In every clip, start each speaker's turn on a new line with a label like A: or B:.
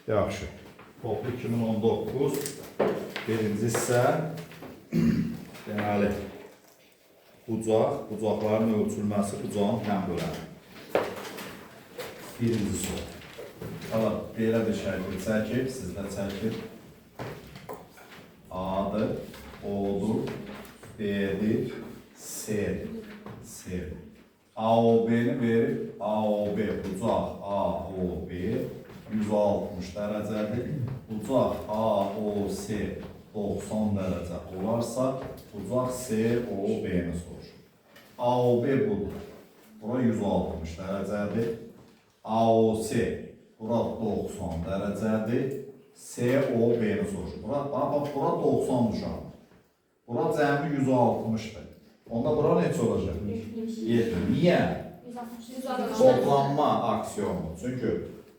A: Yaxşı. Toplu 2019 birinci hissə. Deməli, bucaq, bucaqların ölçülməsi, bucağın tən böləni. Birinci sual. Hala, belə bir şəkil çəkib, sizdə çəkib. A-dır, O-dur, B-dir, C-dir. C-dir. AOB-ni verib, AOB, bucaq AOB 160 dərəcədir. Bucaq AOC 90 dərəcə olarsa, bucaq COB-ni soruşur. AOB budur. Bura 160 dərəcədir. AOC bura 90 dərəcədir. COB-ni soruşur. Bura, bax, bura 90 düşər. Bura cəmi 160-dır. Onda bura neçə olacaq? 70. Niyə?
B: 160.
A: Toplanma aksiyomu. Çünki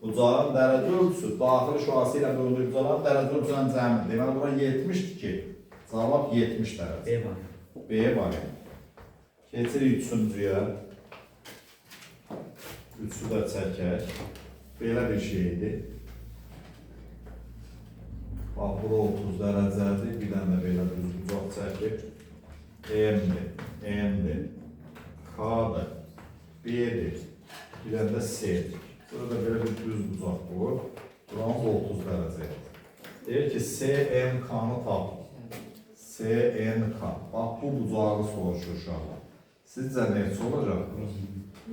A: bucağın dərəcə ölçüsü daxili şüası ilə bölündüyü bucağın dərəcə ölçüsünün cəmidir. Deməli, bura 70-dir ki, cavab 70 dərəcə.
C: B variantı.
A: B variantı. Keçirik üçüncüyə. Üçü də çəkək. Belə bir şeydir. Bax, bura 30 dərəcədir. Bir dənə də belə düz bucaq çəkib. M-dir, N-dir, K-dır, B-dir, bir dənə də C-dir. Burada belə bir düz bucaq qoyur. Buranın da 30 dərəcə. Deyir ki, SMK-nı tap. SNK. Bax, bu bucağı soruşur uşaqlar. Sizcə neçə olacaq?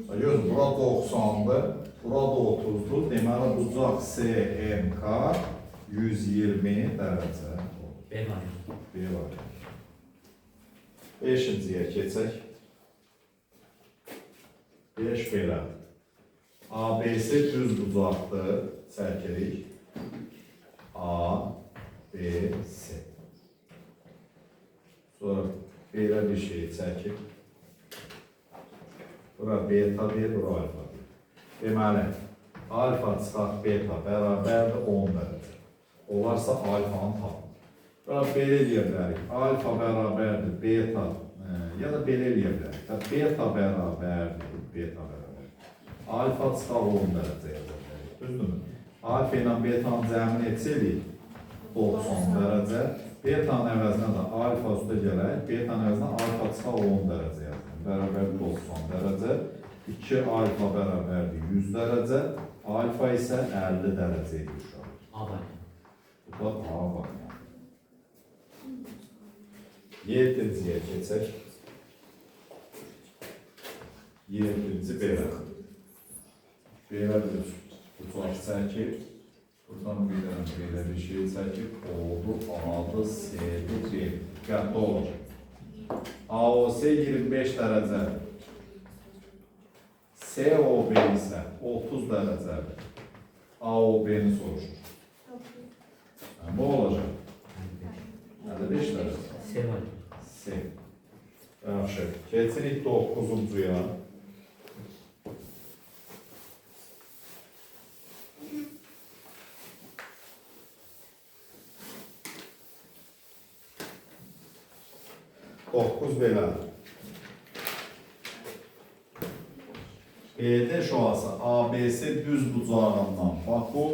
A: Görürsünüz, bura 90-dır, bura da 30-dur. Deməli, bucaq SMK 120 dərəcə.
C: B variantı.
A: B variantı. Beşinciyə keçək. 5 belə. ABC düz bucaqdır. Çəkirik. A, B, C. Sonra belə bir şey çəkib. Bura beta deyir, bura alfa deyir. Deməli, alfa çıxaq beta bərabərdir 10 dərəcə. Olarsa alfanı tapın. Bura belə eləyə bilərik. Alfa bərabərdir beta, ya da belə eləyə bilərik. Beta bərabərdir, beta bərabərdir. Alfa çıxaq 10 dərəcə yaza bilərik. Düzdürmü? Alfa ilə betanın cəmini neçə eləyir? 90 dərəcə. Betanın əvəzinə də alfa üstə gələk. Betanın əvəzinə alfa çıxaq 10 dərəcə yazalım. Bərabər 90 dərəcə. 2 alfa bərabərdir 100 dərəcə. Alfa isə 50 dərəcə edir uşaqlar.
C: A variantı.
A: Bu da A variantı. Yeddinciyə keçək. Yeddinci belə. Belə bir bucaq çəkib. Buradan bir dənə belə bir şey çəkib. Oldu, A-dır, C-dir, B. Diqqətli olun. AOC 25 dərəcə. COB isə 30 dərəcədir. AOB-ni soruşur. Bu olacaq. 55 dərəcə.
C: C variantı.
A: C. Yaxşı. Keçirik 9-uncuya. Doqquz belə. BD şüası ABC düz bucağından. Bax bu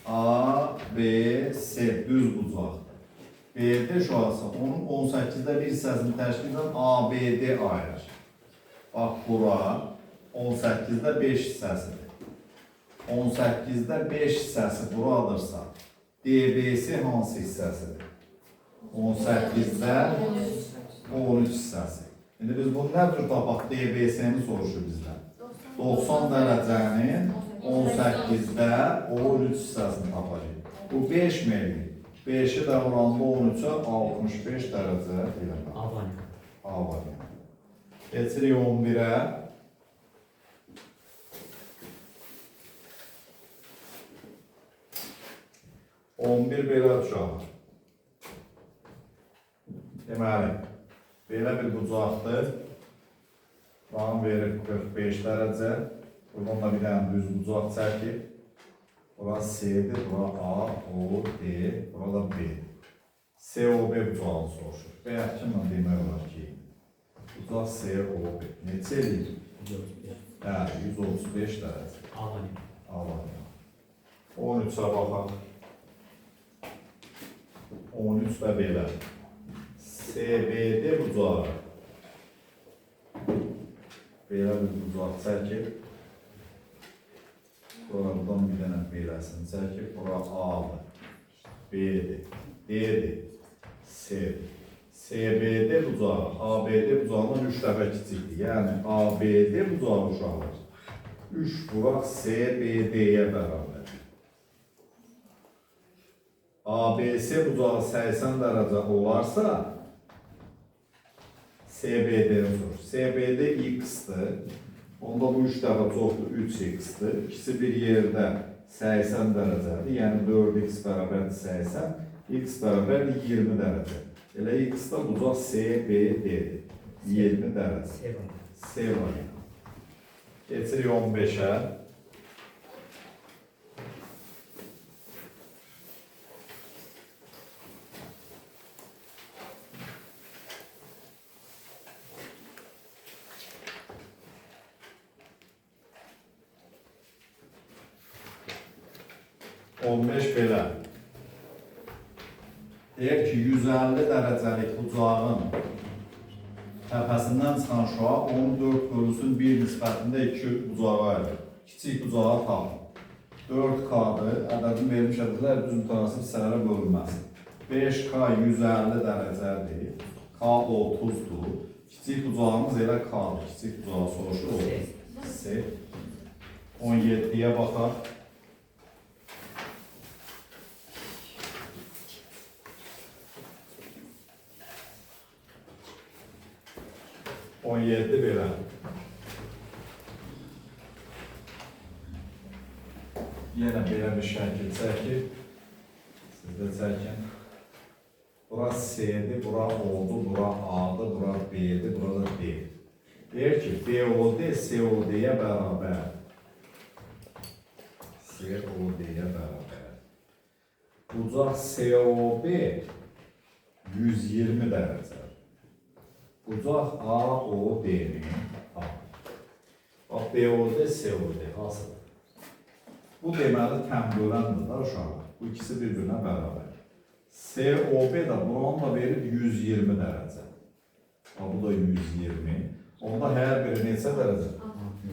A: ABC düz bucaqdır. BD şüası onun 18-də bir hissəsini təşkil edən ABD ayırır. Bax bura 18-də 5 hissəsidir. 18-də 5 hissəsi buradırsa, DBC hansı hissəsidir? 18-də 13 hissəsi. İndi biz bunu nə cür tapaq? DBC-ni soruşur bizdən. 90 dərəcənin 18-də 13 hissəsini tapacaq. Bu 5 mi eləyir? 5-i də vuranda 13-ə 65 dərəcə eləmək.
C: A variantı.
A: A variantı. Keçirik 11-ə. 11 belə uşaqlar. Deməli, belə bir bucaqdır. Buranı verir 45 dərəcə. Buradan da bir dənə düz bucaq çəkib. Bura C-dir, bura A, O, D, bura da B. COB bucağını soruşur. Bayaqki ilə demək olar ki, bucaq COB. Neçə eləyir?
C: 135.
A: Bəli, 135 dərəcə.
C: A variantı.
A: A variantı. 13-ə baxaq. 13 də belə. CBD bucağı. Belə bir bucaq çəkib. Sonra buradan bir dənə beləsini çəkib. Bura A-dır, B-dir, D-dir, C-dir. CBD bucağı ABD bucağından 3 dəfə kiçikdir. Yəni ABD bucağı uşaqlar 3 vuraq CBD-yə bərabər. ABC bucağı 80 dərəcə olarsa CBD-ni sorur. CBD X-dir. Onda bu 3 dəfə çoxdur, 3X-dir. İkisi bir yerdə 80 dərəcədir. Yəni 4X bərabərdir 80, X bərabərdir 20 dərəcə. Elə X-də bucaq CBD-dir. 20 dərəcə.
C: C variantı.
A: C variantı. Keçirik 15-ə. ...15 belə. Deyək ki, 150 dərəcəlik bucağın təpəsindən çıxan şüa onun 4 bölüsün 1 nisbətində 2 bucağa ayırır. Kiçik bucağa tapın. 4K-dır. Ədədin verilmiş ədədlər düz mütənasib hissələrə bölünməsi. 5K 150 dərəcədir. K 30-dur. Kiçik bucağımız elə K-dır. Kiçik bucağı soruşur.
C: C.
A: C. 17-yə baxaq. ...17 belə. Yenə belə bir şəkil çəkib. Siz də çəkin. Bura C-dir, bura O-dur, bura A-dır, bura B-dir, bura da D. Deyir ki, BOD COD-yə bərabər. COD-yə bərabər. Bucaq COB 120 dərəcə. Bucaq AOD-nin A. Bax, BOD, COD hansıdır? Bu deməli tənböləndir da uşaqlar. Bu ikisi bir-birinə bərabər. COB də buranı da verib 120 dərəcə. Bax, bu da 120. Onda hər biri neçə dərəcə?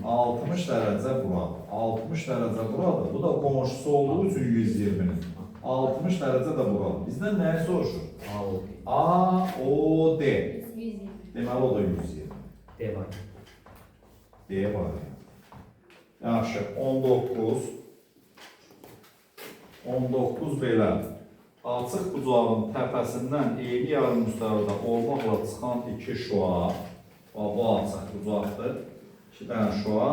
A: 60 dərəcə buradır. 60 dərəcə buradır. Bu da qonşusu olduğu üçün 120-nin. 60 dərəcə də buradır. Bizdən nəyi soruşur?
C: AOD.
A: AOD.
B: 120.
A: Deməli o da 120.
C: D variantı.
A: D variantı. Yaxşı, 19. 19 belə. Açıq bucağın təpəsindən eyni yarım müstəvidə olmaqla çıxan iki şüa. Bax, bu açıq bucaqdır. İki dənə şüa.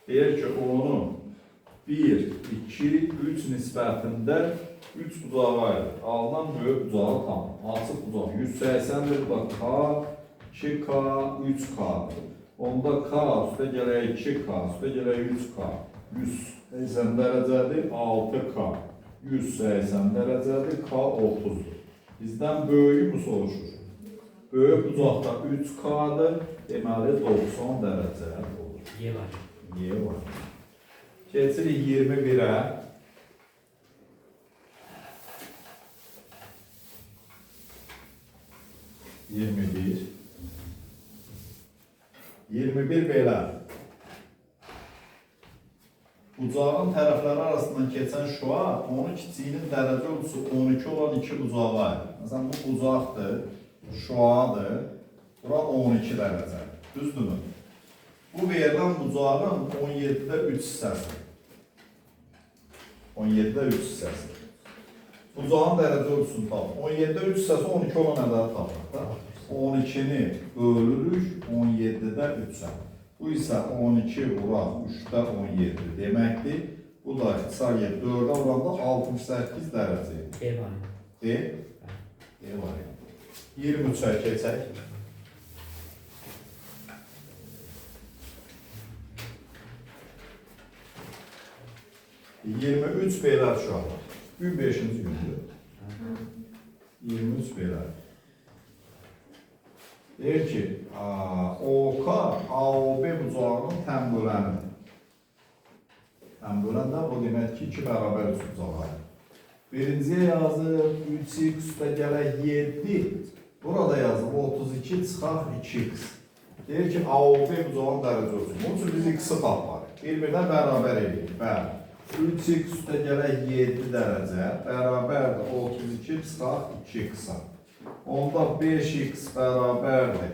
A: Deyir ki, onu 1, 2, 3 nisbətində 3 bucağa ayırır. Alınan böyük bucağı tam. Açıq bucaq 180-dir. Bu da K, 2K, 3K-dır. Onda K üstə gələk 2K, üstə gələk 3K. 180 dərəcədir, 6K. 180 dərəcədir, K 30-dur. Bizdən böyüyü mü soruşur? Böyük bucaqda 3K-dır, deməli 90 dərəcə olur.
C: Y variantı.
A: Y var. Keçirik 21-ə. ...21. 21 belə. Bucağın tərəfləri arasından keçən şüa, onun kiçiyinin dərəcə ölçüsü 12 olan iki bucağa ayırır. Məsələn, bu bucaqdır, şüadır. Bura 12 dərəcə. Düzdürmü? Bu verilən bucağın 17-də 3 hissəsi. 17-də 3 hissəsi. Bucağın dərəcə ölçüsünü tapın. 17-də 3 hissəsi 12 olan ədədi tapaq da. 12-ni bölürük 17-də 3-ə. Bu isə 12 vuraq 3-də 17 deməkdir. Bu da ixtisar yeri 4-ə vuranda 68 dərəcə.
C: D variantı.
A: D. D variantı. 23-ə keçək. ...23 belə uşaqlar. Bugün 5-ci gündür. 23 belə. Deyir ki, OK, AOB bucağının tənbölənidir. Tən böləndə bu deməkdir ki, 2 bərabər 3 bucağı. Birinciyə yazıb 3x üstə gələk 7. Burada yazıb 32 çıxaq 2x. Deyir ki, AOB bucağın dərəcə ölçüsü. Bunun üçün biz x-i tapmalıyıq. Bir-birinə bərabər eləyirik. Bəli. 3x üstə gələk 7 dərəcə bərabərdir 32 çıxaq 2x-a. Onda 5x bərabərdir.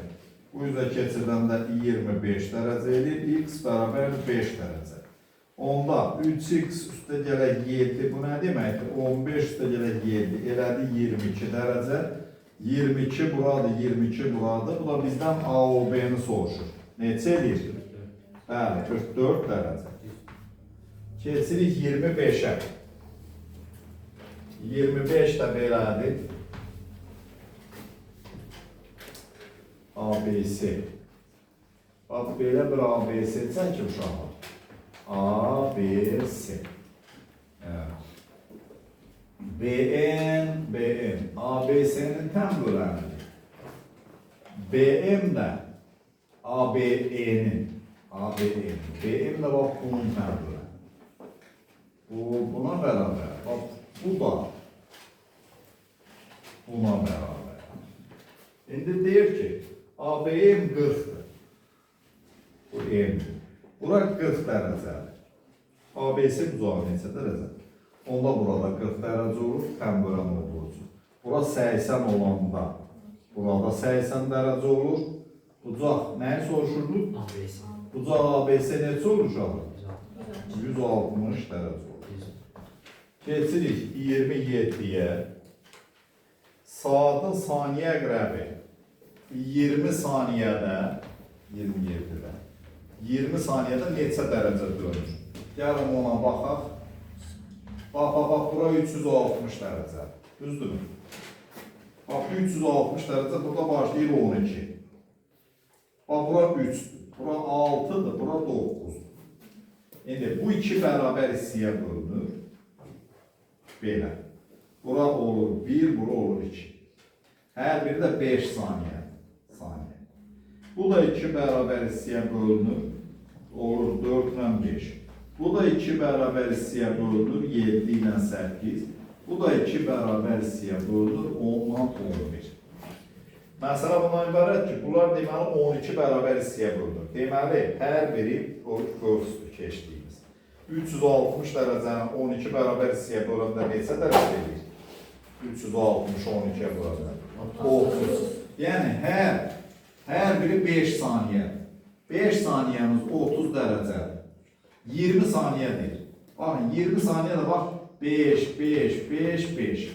A: Bu üzə keçirdəndə 25 dərəcə eləyir. X bərabərdir 5 dərəcə. Onda 3x üstə gələk 7, bu nə deməkdir? 15 üstə gələk 7, elədi 22 dərəcə. 22 buradır, 22 buradır. Bu da bizdən AOB-ni soruşur. Neçə eləyir? Bəli, 44 dərəcə. Keçirik 25-ə. 25 də belədir. ABC. Bax, belə bir ABC çəkim uşaqlar. ABC. Evet. BN, BM. ABC-nin tən bölənidir. BM də ABE-nin. ABE-nin. BM də bax bunun tən böləni. Bu buna bərabər. Bax, bu da buna bərabər. İndi deyir ki, ABM 40-dır. Bu M. Bura 40 dərəcədir. ABC bucağı neçə dərəcədir? Onda burada 40 dərəcə olur, tən bölən olduğu üçün. Bura 80 olanda, burada 80 dərəcə olur. Bucaq nəyi soruşurdu?
C: ABC.
A: Bucaq ABC neçə olur uşaqlar? 160 dərəcə olur. Keçirik 27-yə. Saatın saniyə əqrəbi 20 saniyədə 27-də 20 saniyədə neçə dərəcə dönür? Gəlin ona baxaq. Bax, bax, bax, bura 360 dərəcə. Düzdürmü? Bax, 360 dərəcə burada başlayır 12. Bax, bura 3-dür, bura 6-dır, bura 9-dur. İndi bu iki bərabər hissəyə bölünür. Belə. Bura olur 1, bura olur 2. Hər biri də 5 saniyə. Bu da 2 bərabər hissəyə bölünür. Olur 4 ilə 5. Bu da 2 bərabər hissəyə bölünür. 7 ilə 8. Bu da 2 bərabər hissəyə bölünür. 10 ilə 11. Məsələ bundan ibarət ki, bunlar deməli 12 bərabər hissəyə bölünür. Deməli, hər biri o qövsdür keçdiyimiz. 360 dərəcəni 12 bərabər hissəyə böləndə neçə dərəcə eləyir? 360 12-yə böləndə. 30. Yəni, hər biri 5 saniyə. 5 saniyəmiz 30 dərəcədir. 20 saniyə deyir. Baxın, 20 saniyə də bax 5, 5, 5, 5.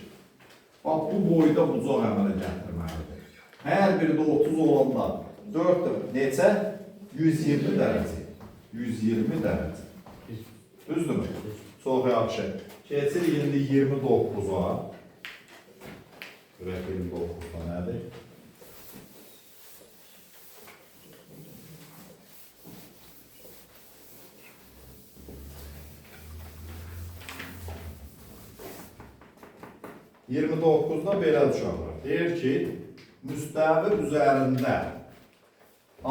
A: Bax, bu boyda bucaq əmələ gətirməlidir. Hər biri də 30 olanda 4 neçə? 120 dərəcə. 120 dərəcə. Düzdürmü? Çox yaxşı. Keçirik indi 29-a. Görək 29-da nədir? ...29-da belə uşaqlar. Deyir ki, müstəvi üzərində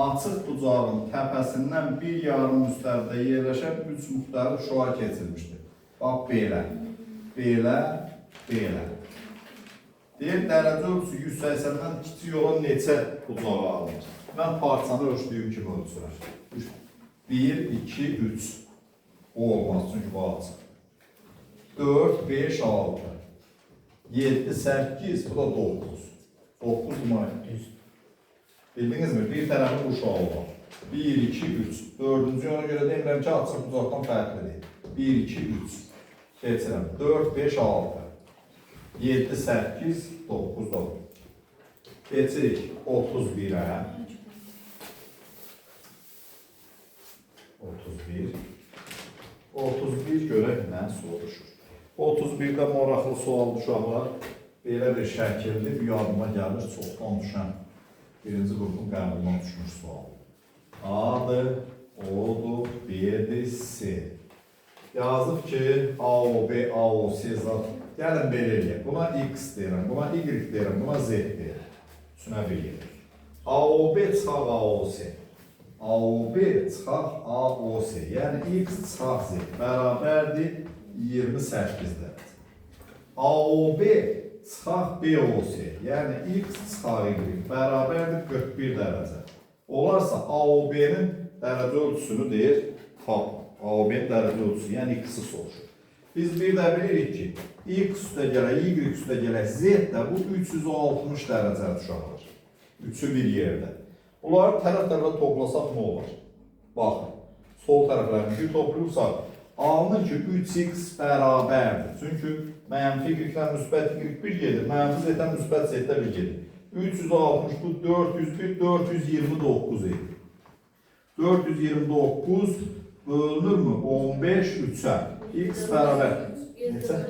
A: açıq bucağın təpəsindən bir yarım müstəvidə yerləşən 3 müxtəlif şüa keçirmişdir. Bax, belə, belə, belə. Deyir, dərəcə ölçüsü 180-dən kiçik olan neçə bucağı alınır? Mən parçanı ölçdüyüm kimi ölçürəm. 1, 2, 3. O olmaz, çünki bu açıq. 4, 5, 6. 7, 8, bu da 9. 9 may. Bildiniz mi? Bir tərəfi bu şüa var. 1, 2, 3. Dördüncü ona görə demirəm ki, açıq bucaqdan fərqlidir. 1, 2, 3. Keçirəm. 4, 5, 6. 7, 8, 9 da. Keçirik 31-ə. 31. 31 görək nə soruşur. 31-də maraqlı sual uşaqlar. Belə bir şəkildir. Yadıma gəlir, çoxdan düşən birinci qrupun qəbuluna düşmüş sual. A-dır, O-dur, B-dir, C. Yazıb ki, A, O, B, A, O, C zat. Gəlin belə eləyək. Buna X deyirəm, buna Y deyirəm, buna Z deyirəm. Üçünə bir yer. A, O, B çıxaq A, O, C. AOB çıxaq AOC, yəni X çıxaq Z bərabərdir 28 dərəcə. AOB çıxaq BOC, yəni X çıxaq Y bərabərdir 41 dərəcə. Olarsa AOB-nin dərəcə ölçüsünü deyir, tap. AOB-nin dərəcə ölçüsü, yəni X-i soruşur. Biz bir də bilirik ki, X üstə gələk, Y üstə gələk, Z də bu 360 dərəcə uşaqlar. Üçü bir yerdə. Bunları tərəf-tərəfə toplasaq nə olar? Baxın, sol tərəflərini bir toplayırsaq, alınır ki, 3x bərabərdir. Çünki mənfi y-lə müsbət y bir gedir, mənfi z-lə müsbət z-də bir gedir. 360 bu 401, 429 edir. 429 bölünür mü? 15 3-ə. X bərabər. Neçə?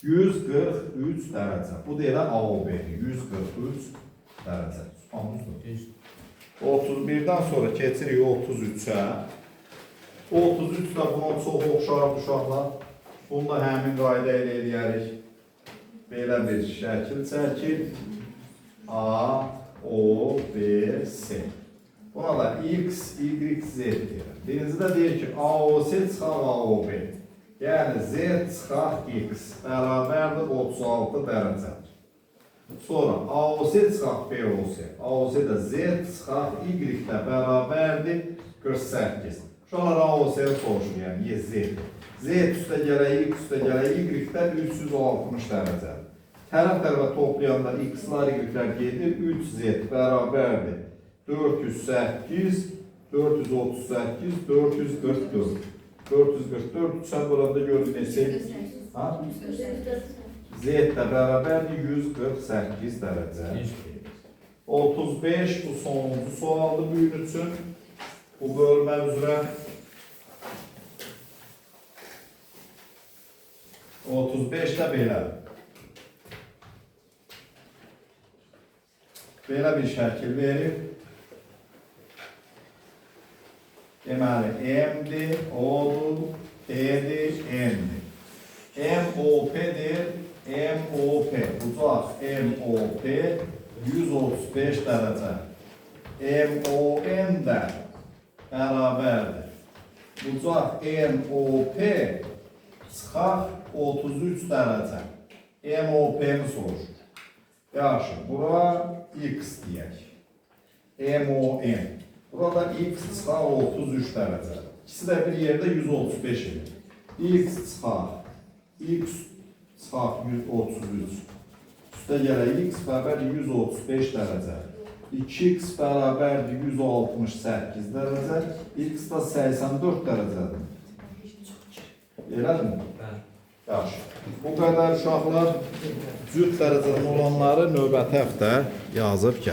A: 143 dərəcə. Bu da elə AOB-dir. 143 dərəcə. Anladınız?
C: Düz.
A: 31-dən sonra keçirik 33-ə. 33 də buna çox oxşar uşaqlar. Bunu da həmin qayda ilə eləyərik. Belə bir şəkil çəkir. A, O, B, C. Buna da X, Y, Z deyirəm. Birincidə deyir ki, AOC çıxaq AOB. Yəni Z çıxaq X bərabərdir 36 dərəcədir. Sonra AOC çıxaq BOC. AOC də Z çıxaq Y də bərabərdir 48. Uşaqlar AOC-ni soruşur, yəni Y, Z. Z üstə gələk, X üstə gələk, Y də 360 dərəcədir. Tərəf tərəfə toplayanda X-lar, Y-lər gedir, 3Z bərabərdir 408, 438, 444. 444, 3-ə böləndə görün neçə? Ha? Z də bərabərdir 148 dərəcə.
C: Düz.
A: 35 bu sonuncu sualdır bu gün üçün. Bu bölmə üzrə. 35 də belə. Belə bir şəkil verib. Deməli, M-dir, O-dur, P-dir, N-dir. MOP-dir, MOP. Bucaq MOP 135 dərəcə. MON də bərabərdir. Bucaq MOP çıxaq 33 dərəcə. MOP-ni soruşur. Yaxşı, bura X deyək. MON. Burada X çıxaq 33 dərəcə. İkisi də bir yerdə 135 edir. X çıxaq, X çıxaq 133. Üstə gələk X bərabər 135 dərəcə. 2X bərabərdir 168 dərəcə. X da 84 dərəcədir. Elədirmi?
C: Bəli.
A: Yaxşı. Bu qədər uşaqlar, cüt dərəcədən olanları növbəti həftə yazıb gəl.